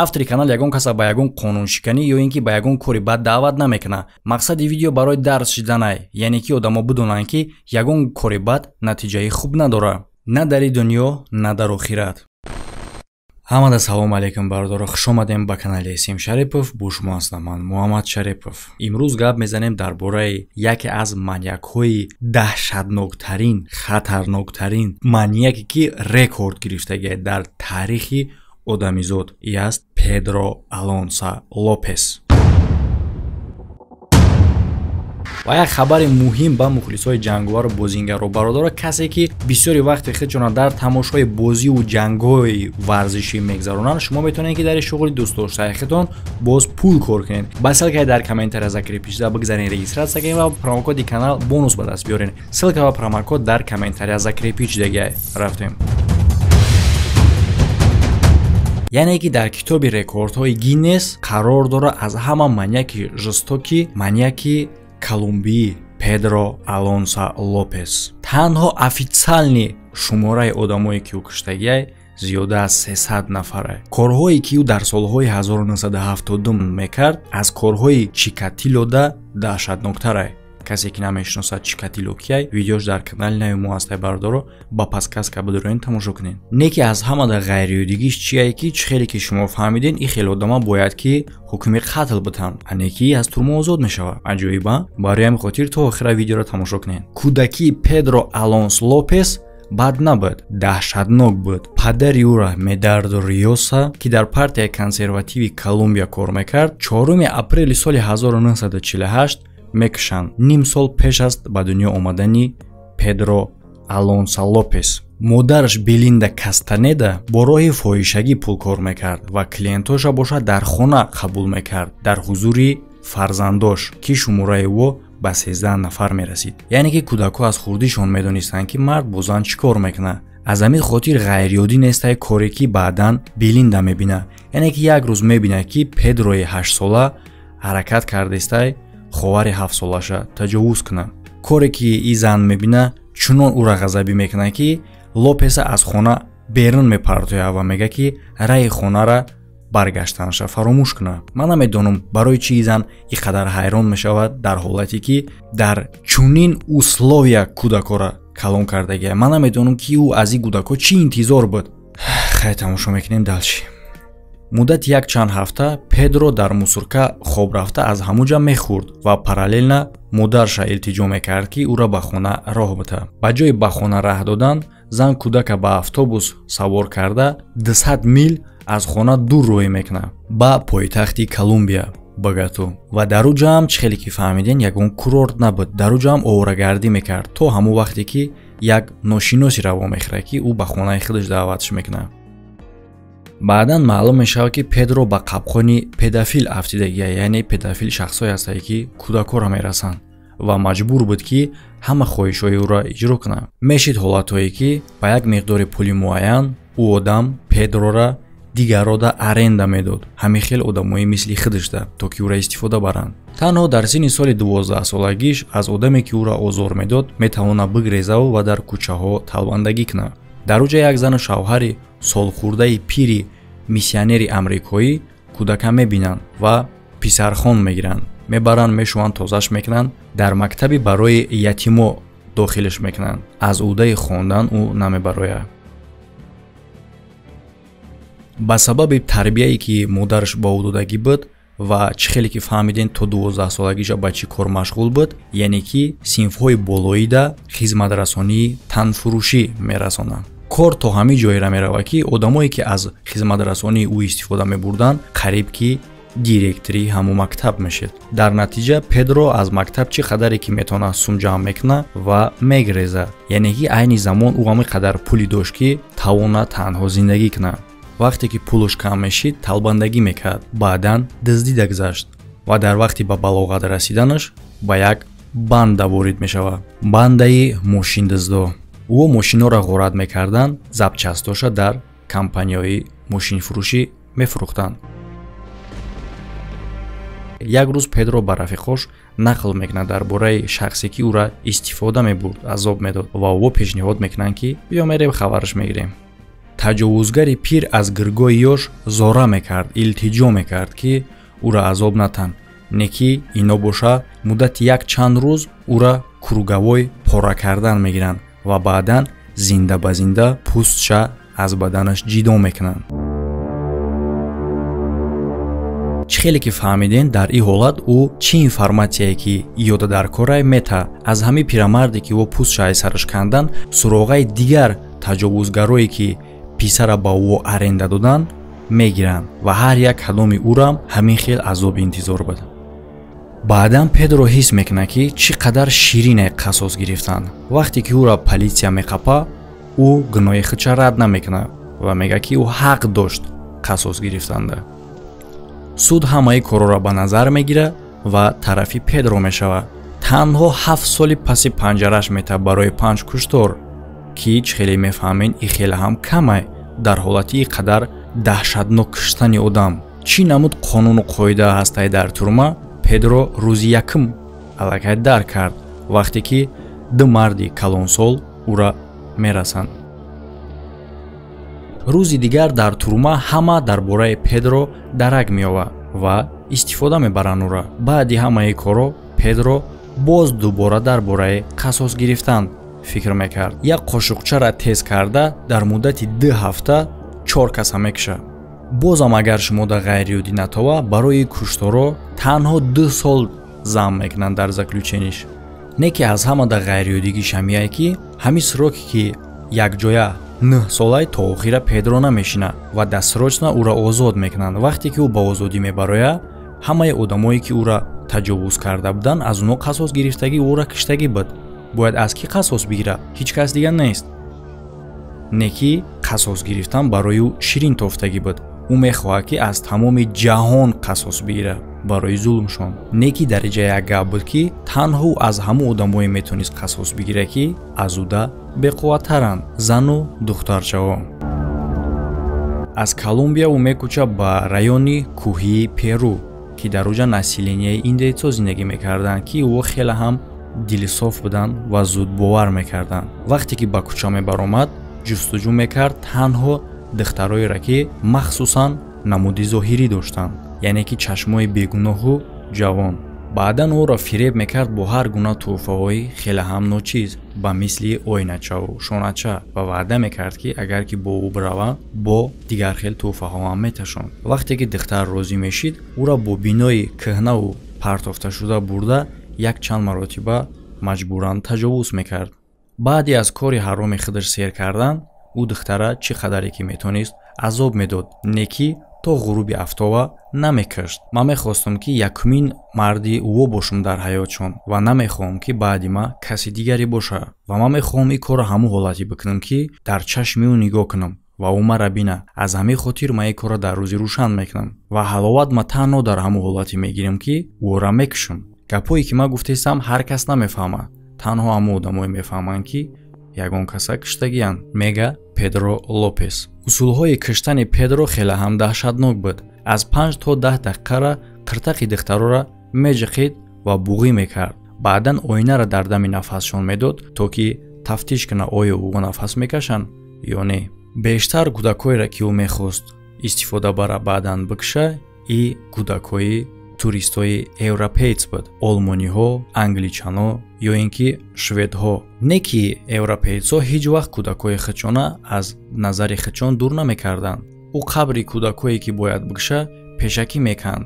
Автори канал ягон каса ба ягон қонуншиканӣ ё ин ки ба ягон кори бад даъват намекунад. Мақсади видео барои дарс шиданай, яъне ки одамо бидонанд, ки ягон кори бад натиҷаи хуб надорад. На дар ин дунё, на дар охират. Ҳамада салом алейкум, бародаро, хуш омадем ба канали Эсим Шарипов. Бо шумо ҳастам ман, Муҳаммад Шарипов. Имрӯз гап мезанем дар бораи яке аз маньякҳои даҳшатноктарин, хатарноктарин маньяке, ки рекорд гирифтагия дар таърихи одамизод. И аст Педро Алонсо Лопес. Ва як хабари муҳим ба мухлисои ҷанговару бозингару бародаро, касе ки бисёри вақти худшона дар тамошои бозиву ҷангҳои варзишӣ мегзаронанд, шумо метавонед, ки дар шуғли дӯстдоштаи худтон боз пул кор кунед. Ба ссылкаи дар комментария закрепишда бигзарен, регистрация кунед ва промокоди канал бонус ба даст биёред. Ссылка ва промокод дар комментария закрепишдагиай. Рафтем. Яъне ки дар китоби рекордҳои Гиннес қарор дорад аз ҳама маньяки жестокий, маньяки колумбиӣ Педро Алонсо Лопес. Танҳо официальный шумораи одамое, ки ӯ куштагиай, зиёда аз 300 нафара. Корҳое, ки ӯ дар солҳои 1972 мекард, аз корҳои Чикатилода даҳшатноктарай. Касе ки намешиносад Чикатило кияй, видеош дар канали нави мо ҳастай, бародаро, ба подсказка бидуроен, тамошо кунед. Не ки аз ҳамада ғайриёдигиш чие, ки чӣ хеле ки шумо фаҳмиден, ин хеле одама бояд ки ҳукми қатл битанд, а не ки аз турма озод мешавад. Аҷоиба. Барои ҳамин хотир то охира видеоро тамошо кунед. Кӯдакии Педро Алонс Лопес бад набуд, даҳшатнок буд. Падари ӯра, Медардо Риоса, ки дар партияи консервативи Колумбия кор мекард, 4 апрели соли 1948 мекушанд, ним сол пеш аст ба дунё омадани Педро Алонсо Лопес. Модараш Белинда Кастанеда бо роҳи фоҳишагӣ пул кор мекард ва клиентоша бошад дар хона қабул мекард дар ҳузури фарзандош, ки шумораи ӯ ба 13 нафар мерасид. Яъне ки кӯдакҳо аз хурдишон медонистанд, ки мард бо зан чӣ кор мекунад. Аз ҳамин хотир ғайриёдӣ нестай коре, ки баъдан Белинда мебинад. Яъне ки як рӯз мебинад, ки Педрои 8сола ҳаракат кардестай ховари 7солаша таҷовуз кунад. Коре, ки и зан мебина, чунон ӯра ғазабӣ мекунад, ки Лопеса аз хона берун мепартояд ва мегӯяд, ки раи хонара баргаштанаша фаромӯш кунад. Ман намедонам, барои чӣ и зан ин қадар ҳайрон мешавад, дар ҳолате ки дар чунин условия кӯдакҳоро калон кардагия. Ман намедонам, ки ӯ аз ин кӯдакҳо чӣ интизор буд. Хай, тамошо мекунем дальше. Муддати як чанд ҳафта Педро дар мусорка хоб рафта аз ҳамуҷа мехӯрд ва параллельно модарша илтиҷо мекард, ки ӯро ба хона роҳ бита. Ба ҷои ба хона раҳ додан, зан кӯдака ба автобус савор карда 200 мил аз хона дур роҳӣ мекунад ба пойтахти Колумбия, Богото. Ва дар ӯ ҷамъ, чӣ хеле ки фаҳмиден, ягон курорт набуд. Дар ӯ ҷамъ оворагардӣ мекард то ҳамон вақте, ки як ношиноси раво мехӯрад, ки ӯ ба хонаи худаш даъватш мекунад. Баъдан маълум мешавад, ки Педро ба қабқони педофил афтидагия. Яъне педофил шахсҳое ҳастанд, ки кӯдакҳоро мерасанд, ва маҷбур буд, ки ҳама хоҳишҳои ӯро иҷро кунад. Мешид ҳолатҳое, ки ба як миқдори пули муайян ӯ одам Педрора дигаррода аренда медод, ҳамин хел одамои мисли худашда, то ки ӯра истифода баранд. Танҳо дар синни соли 12солагиш аз одаме, ки ӯро озор медод, метавонад бигрезаву ва дар кӯчаҳо талбандагӣ кунад. Дар уҷа як зану шавҳари солхӯрдаи пири миссионери амрикоӣ кӯдака мебинанд ва писархон мегиранд, мебаранд, мешӯванд, тозаш мекунанд, дар мактаби барои ятимо дохилаш мекунанд. Аз ӯҳдаи хондан ӯ намебарояд. Ба сабаби тарбияе, ки модараш ба ӯ додагӣ буд ва чӣ хеле ки фаҳмидем, то 12солагиша ба чӣ кор машғул буд, яъне ки синфҳои болоида хизматрасонии танфурӯшӣ мерасонад. Кор то ҳамин ҷойра меравад, ки одамое, ки аз хизматрасонии ӯ истифода мебурданд, қариб ки директори ҳамон мактаб мешед. Дар натиҷа Педро аз мактаб чӣ қадаре ки метавонад сум ҷамъ мекунад ва мегрезад. Яъне ки айни замон ӯ ҳамин қадар пуле дошт, ки тавонад танҳо зиндагӣ кунад. Вақте ки пулаш кам мешид, талбандагӣ мекард, баъдан дуздида гузашт ва дар вақти ба балоғат расиданаш ба як банда ворид мешавад, бандаи мошиндуздо. Ӯ мошинҳоро ғорат мекарданд, запчастоша дар компанияҳои мошинфурӯшӣ мефурӯхтанд. Як рӯз Педро ба рафиқош нақл мекунад дар бораи шахсе, ки ӯра истифода мебурд, азоб медод, ва ӯ пешниҳод мекунанд, ки биё, мерем, хабараш мегирем. Таҷовузгари пир аз гиргоҳи ёш зора мекард, илтиҷо мекард, ки ӯра азоб натан. Не ки ино боша муддати як чанд рӯз ӯра круговой пора кардан мегиранд ва баъдан зинда ба зинда пӯстша аз баданаш ҷидо мекунанд. Чӣ хеле ки фаҳмидем, дар ин ҳолат ӯ чӣ информатсияе ки ёда дар корай мета. Аз ҳамин пирамарде ки ӯ пӯстша аз сараш кандан, суроғаи дигар таҷовузгарое ки писара ба ӯ аренда доданд мегиранд ва ҳар як кадоми ӯрам ҳамин хел азоб интизор буд. Баъдан Педро ҳис мекунад, ки чӣ қадар ширине қасос гирифтанд. Вақте ки ӯра полисия меқапа, ӯ гуноҳи худша рад намекунад ва мегӯяд, ки ӯ ҳақ дошт қасос гирифтанда. Суд ҳамаи корора ба назар мегирад ва тарафи Педро мешавад. Танҳо 7 соли паси панҷараш метаб барои 5 куштор, ки чӣ хеле мефаҳмед, и хеле ҳам камай дар ҳолати и қадар даҳшатнок куштани одам. Чӣ намуд қонуну қоида ҳастай дар турма, Педро рӯзи якум аллакай дар кард, вақте ки ду марди калонсол ӯра мерасанд. Рӯзи дигар дар турма ҳама дар бораи Педро дарак меёвад ва истифода мебаранд ӯра. Баъди ҳамаи коро Педро боз дубора дар бораи қасос гирифтан фикр мекард. Як қошуқчара тез карда дар муддати 2 ҳафта 4 каса мекушад. Бозам агар шумо да ғайриоддӣ натова, барои кушторо танҳо 2 сол зам мекунанд дар заключениш. Не ки аз ҳама да ғайриоддигиш ҳамияе, ки ҳамин сроке ки якҷоя 9 солай то охира Педро намешинад ва дастрочна ӯра озод мекунанд. Вақте ки ӯ ба озодӣ мебарояд, ҳамаи одамое ки ӯра таҷовуз карда буданд, аз онҳо қасос гирифтагӣ ӯра киштагӣ буд. Бояд аз кӣ қасос бигирад? Ҳеҷ кас дигар нест. Не ки қасос гирифтан барои ӯ ширин тофтагӣ буд. Ӯ мехоҳад, ки аз тамоми ҷаҳон қасос бигирад барои зулмшон. Не ки дараҷа як гап буд, ки танҳо аз ҳамон одамое метавонист қасос бигирад, ки аз ӯда беқувваттаранд, зану духтарчаҳо. Аз Колумбия ӯ мекӯчад ба райони кӯҳии Перу, ки дар оҷа населенияи индейцо зиндагӣ мекарданд, ки ӯ хеле ҳам дилсоф буданд ва зудбовар мекарданд. Вақте ки ба кӯча мебаромад, ҷустуҷӯ мекард танҳо духтароеро, ки махсусан намуди зоҳирӣ доштанд, яъне ки чашмои бегуноҳу ҷавон. Баъдан ӯро фиреб мекард бо ҳар гуна тӯҳфаҳои хеле ҳам ночиз, ба мисли оиначаву шонача, ва ваъда мекард, ки агар ки бо ӯ бираванд, бо дигар хел тӯҳфаҳо ҳам меташонд. Вақте ки духтар розӣ мешид, ӯро бо бинои кӯҳнаву партофташуда бурда якчанд маротиба маҷбуран таҷовуз мекард. Баъди аз кори ҳароми худаш сер кардан, ӯ духтара чӣ қадаре ки метонист азоб медод, не ки то ғуруби афтова намекашт. Ман мехостам, ки якумин марди ӯ бошам дар ҳаётшон ва намехоҳам, ки баъди ман каси дигаре боша, ва ман мехоҳам ин корро ҳамон ҳолате бикунам, ки дар чашми ӯ нигоҳ кунам ва ӯ мара бина. Аз ҳамин хотир ман ин корро дар рӯзи рӯшан мекунам ва ҳаловат ман танҳо дар ҳамон ҳолате мегирам, ки ӯро мекушам. Гапҳое ки ман гуфтаистам ҳар кас намефаҳмад, танҳо ҳамон одамое мефаҳманд, ки ягон каса киштагиянд, мега Педро Лопес. Усулҳои киштани Педро хеле ҳам даҳшатнок буд. Аз 5 то 10 дақиқара қиртақи духтарора меҷиқид ва буғӣ мекард. Баъдан оинара дар дами нафасшон медод, то ки тафтиш кунад, оё ӯ нафас мекашанд ё не. Бештар кӯдакҳоеро, ки ӯ мехост истифода бара баъдан бикша, и кӯдакҳои туристои европеец буд, олмониҳо, англичано ё ин ки шведҳо. Не ки европеецҳо ҳеҷ вақт кӯдакҳои худшона аз назари худшон дур намекарданд. Ӯ қабри кӯдакҳое ки бояд бикша пешакӣ меканд.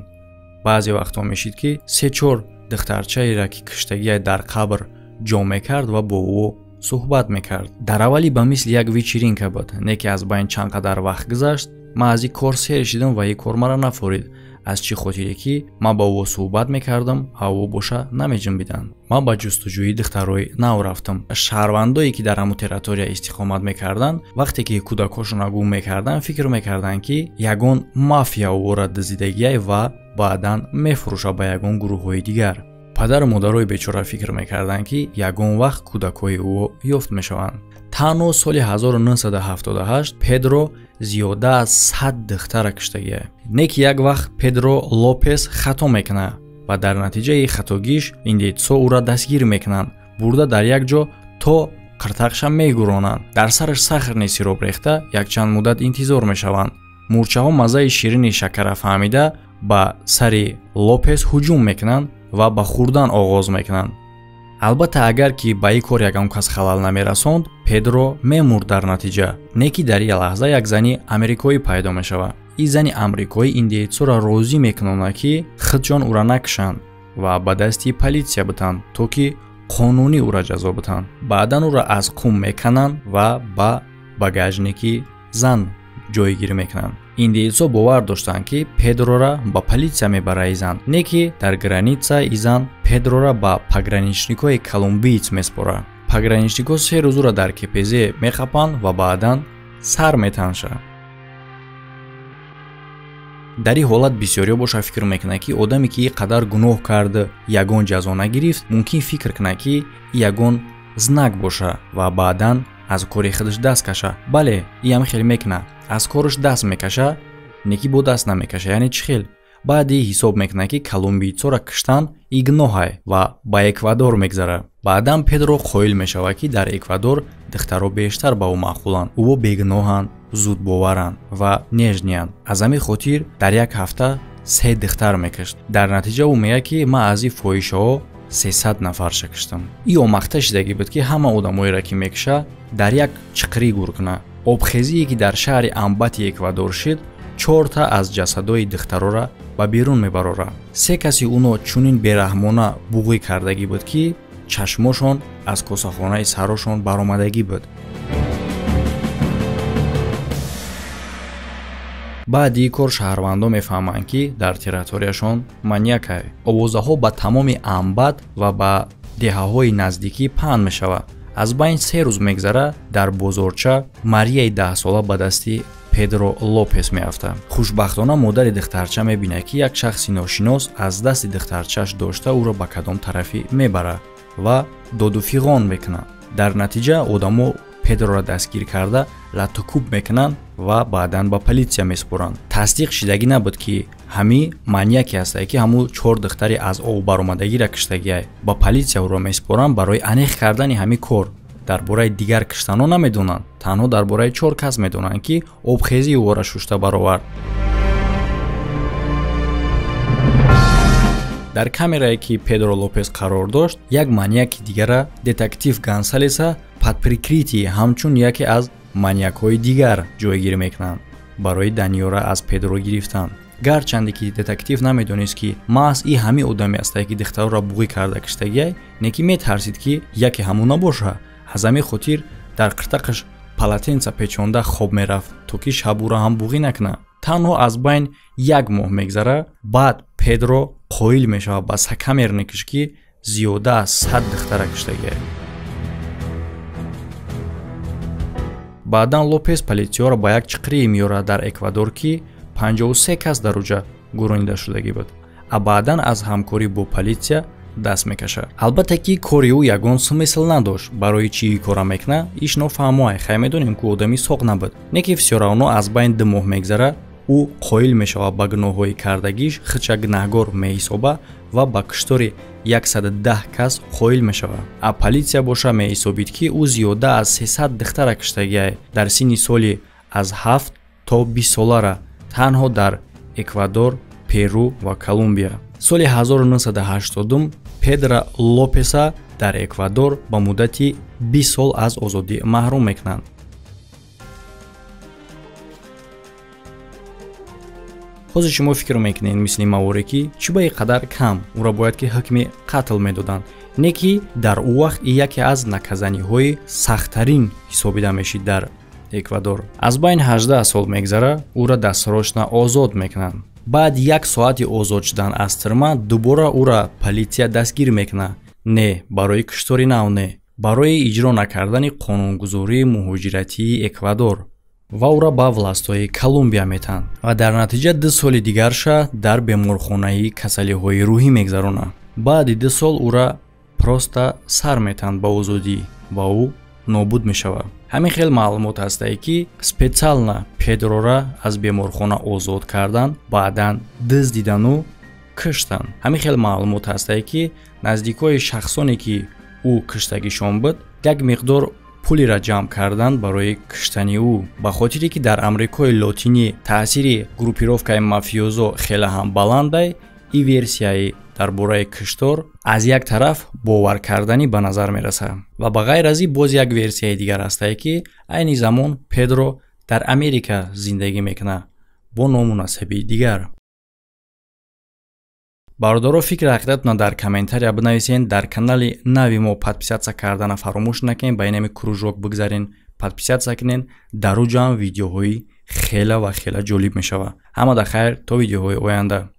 Баъзе вақтҳо мешид, ки 3-4 духтарчаеро, ки киштагия дар қабр ҷо мекард ва бо ӯ суҳбат мекард. Дар аввали ба мисли як вечеринка буд, не ки аз байн чанд қадар вақт гузашт, ман аз ин кор сер шидам ва ин кор мара нафорид. Аз чӣ хотире ки ман ба ӯ суҳбат мекардам, а ӯ боша намеҷунбиданд. Ман ба ҷустуҷӯи духтарои нав рафтам. Шаҳрвандое ки дар ҳамун территория истиқомат мекарданд, вақте ки кӯдакҳошонро гум мекарданд, фикр мекарданд, ки ягон мафия ӯро дизидагиай ва баъдан мефурӯшад ба ягон гурӯҳҳои дигар. Падару модарои бечора фикр мекарданд, ки ягон вақт кӯдакҳои ӯ ёфт мешаванд. Танҳо соли 1978 Педро зиёда аз 100 духтара киштагия. Не ки як вақт Педро Лопес хато мекунад ва дар натиҷаи хатогиш индейцо ӯра дастгир мекунанд, бурда дар як ҷо то қиртақша мегуронанд. Дар сараш сахарный сироп рехта якчанд муддат интизор мешаванд. Мурчаҳо маззаи ширини шакара фаҳмида ба сари Лопес ҳуҷум мекунанд ва ба хӯрдан оғоз мекунанд. Албатта, агар ки ба ин кор ягон кас халал намерасонд, Педро мемурд дар натиҷа. Не ки дар ин лаҳза як зани амрикоӣ пайдо мешавад. Ин зани амрикоӣ индеецоро розӣ мекунонад, ки худшон ӯра накушанд ва ба дасти политсия битанд, то ки қонунӣ ӯра ҷазо битанд. Баъдан ӯра аз қум мекананд ва ба багажники зан ҷойгир мекунанд. Индеецо бовар доштанд, ки Педрора ба политсия мебара и зан, не ки дар граница и зан Педрора ба пограничникҳои колумбиец меспора. Пограничникҳо 3 рӯз ӯра дар КПЗ мехапанд ва баъдан сар метанша. Дар ин ҳолат бисёриҳо боша фикр мекунанд, ки одаме ки ин қадар гуноҳ кард, ягон ҷазо нагирифт, мумкин фикр кунад, ки ягон знак боша ва баъдан аз кори худаш даст каша. Бале, иам хеле мекунад, аз кораш даст мекаша, не ки бо даст намекаша, яъне чӣ хел? Баъди ҳисоб мекунад, ки колумбийцоро киштан и гуноҳай ва ба Эквадор мегзарад. Баъдан Педро қоил мешавад, ки дар Эквадор духтаро бештар ба ӯ маъқуланд, ӯо бегуноҳанд, зудбоваранд ва нежниянд. Аз ҳамин хотир дар як ҳафта 3 духтар мекашт. Дар натиҷа ӯ мегӯяд, ки ман аз ин фоҳишаҳо 300 нафарша киштам. Ин омахта шидагӣ буд, ки ҳама одамоеро ки мекиша дар як чиқрӣ гур кунад. Обхезие ки дар шаҳри Амбати Эквадор шид, 4 аз ҷасадои духтарора ба берун мебарорад. 3 каси уно чунин бераҳмона буғӣ кардагӣ буд, ки чашмошон аз косахонаи сарошон баромадагӣ буд. Баъди ин кор шаҳрвандон мефаҳманд, ки дар территорияшон маньякай. Овозаҳо ба тамоми Амбат ва ба деҳаҳои наздикӣ паҳн мешавад. Аз байн 3 рӯз мегзара, дар бозорча Марияи 10сола ба дасти Педро Лопес меафтад. Хушбахтона модари духтарча мебинад, ки як шахси ношинос аз дасти духтарчааш дошта ӯро ба кадом тарафӣ мебарад ва доду фиғон мекунад. Дар натиҷа одамо Педрора дастгир карда латукӯб мекунанд ва баъдан ба политсия месупоранд. Тасдиқ шидагӣ набуд, ки ҳами маньяке ҳастае, ки ҳамун 4 духтари аз об баромадагиро киштагиай. Ба политсия ӯро месупоранд барои аниқ кардани ҳамин кор. Дар бораи дигар киштанҳо намедонанд, танҳо дар бораи 4 кас медонанд, ки обхезии ӯро шушта баровард. Дар камерае ки Педро Лопес қарор дошт, як маньяки дигара детектив Гонсалеса под прикрытие ҳамчун яке аз маньякҳои дигар ҷойгир мекунанд барои даниёра аз Педро гирифтан. Гарчанде ки детектив намедонист, ки маҳз и ҳамин одаме астае, ки духтарора буғӣ карда киштагиай, не ки метарсид, ки яке ҳамун набоша. Аз ҳамин хотир дар қиртақаш полотенца печонда хоб мерафт, то ки шаб ӯро ҳам буғӣ накунад. Танҳо аз байн 1 моҳ мегзара, баъд Педро қоил мешавад ба сокамерникаш, ки зиёда аз 100 духтара киштагиай. Баъдан Лопес политсияро ба як чиқрие меорад дар Эквадор, ки 53 кас дар уҷа гуронида шудагӣ буд, а баъдан аз ҳамкорӣ бо политсия даст мекашад. Албатта ки кори ӯ ягон смысл надошт. Барои чӣ ин кора мекунад, иш нофаҳмоай. Хай медонем, ки одами соқ набуд. Не ки всё равно аз байн 2 моҳ мегзара, ӯ қоил мешавад ба гуноҳҳои кардагиш, худша гунаҳгор меҳисоба ва ба киштори 110 кас қоил мешавад. А политсия боша меҳисобид, ки ӯ зиёда аз 300 духтара киштагиай дар синни соли аз 7 то 20 солара танҳо дар Эквадор, Перу ва Колумбия. Соли 1980 Педро Лопеса дар Эквадор ба муддати 20 сол аз озодӣ маҳрум мекунанд. Ҳозир шумо фикр мекунед, мисли маворе, ки чӣ ба ин қадар кам ӯро бояд ки ҳукми қатл медоданд. Не ки дар ӯ вақт и яке аз наказаниҳои сахттарин ҳисобида мешид дар Эквадор. Аз байн 18 сол мегзара, ӯро дастрочно озод мекунанд. Баъд 1 соати озод шудан аз тюрьма дубора ӯро политсия дастгир мекунад. Не барои киштори нав, не барои иҷро накардани қонунгузории муҳоҷиратии Эквадор ва ӯро ба властҳои Колумбия метаҳанд ва дар натиҷа 2 соли дигарша дар беморхонаи касалиҳои рӯҳӣ мегзаронад. Баъди 2 сол ӯро просто сар метаҳанд ба озодӣ ва ӯ нобуд мешавад. Ҳамин хел маълумот ҳастае, ки специально Педрора аз беморхона озод кардан, баъдан дуздидану киштанд. Ҳамин хел маълумот ҳастае, ки наздикҳои шахсоне, ки ӯ киштагишон буд, як миқдор пулеро ҷамъ кардан барои куштани ӯ. Ба хотире ки дар Амрикои Лотинӣ таъсири группировкаи мафиозо хеле ҳам баландай, ин версияи дар бораи куштор аз як тараф боваркарданӣ ба назар мерасад. Ва ба ғайр аз ин, боз як версияи дигар ҳастае, ки айни замон Педро дар Америка зиндагӣ мекунад бо ному насаби дигар. Бародаро, фикри ҳақиқатона дар комментария бинависен. Дар канали нави мо подписаться кардана фаромӯш накунед. Ба инами кружок бигзарен, подписаться кунен. Дар уҷам видеоҳои хела ва хела ҷолиб мешавад. Ҳамада хайр, то видеоҳои оянда.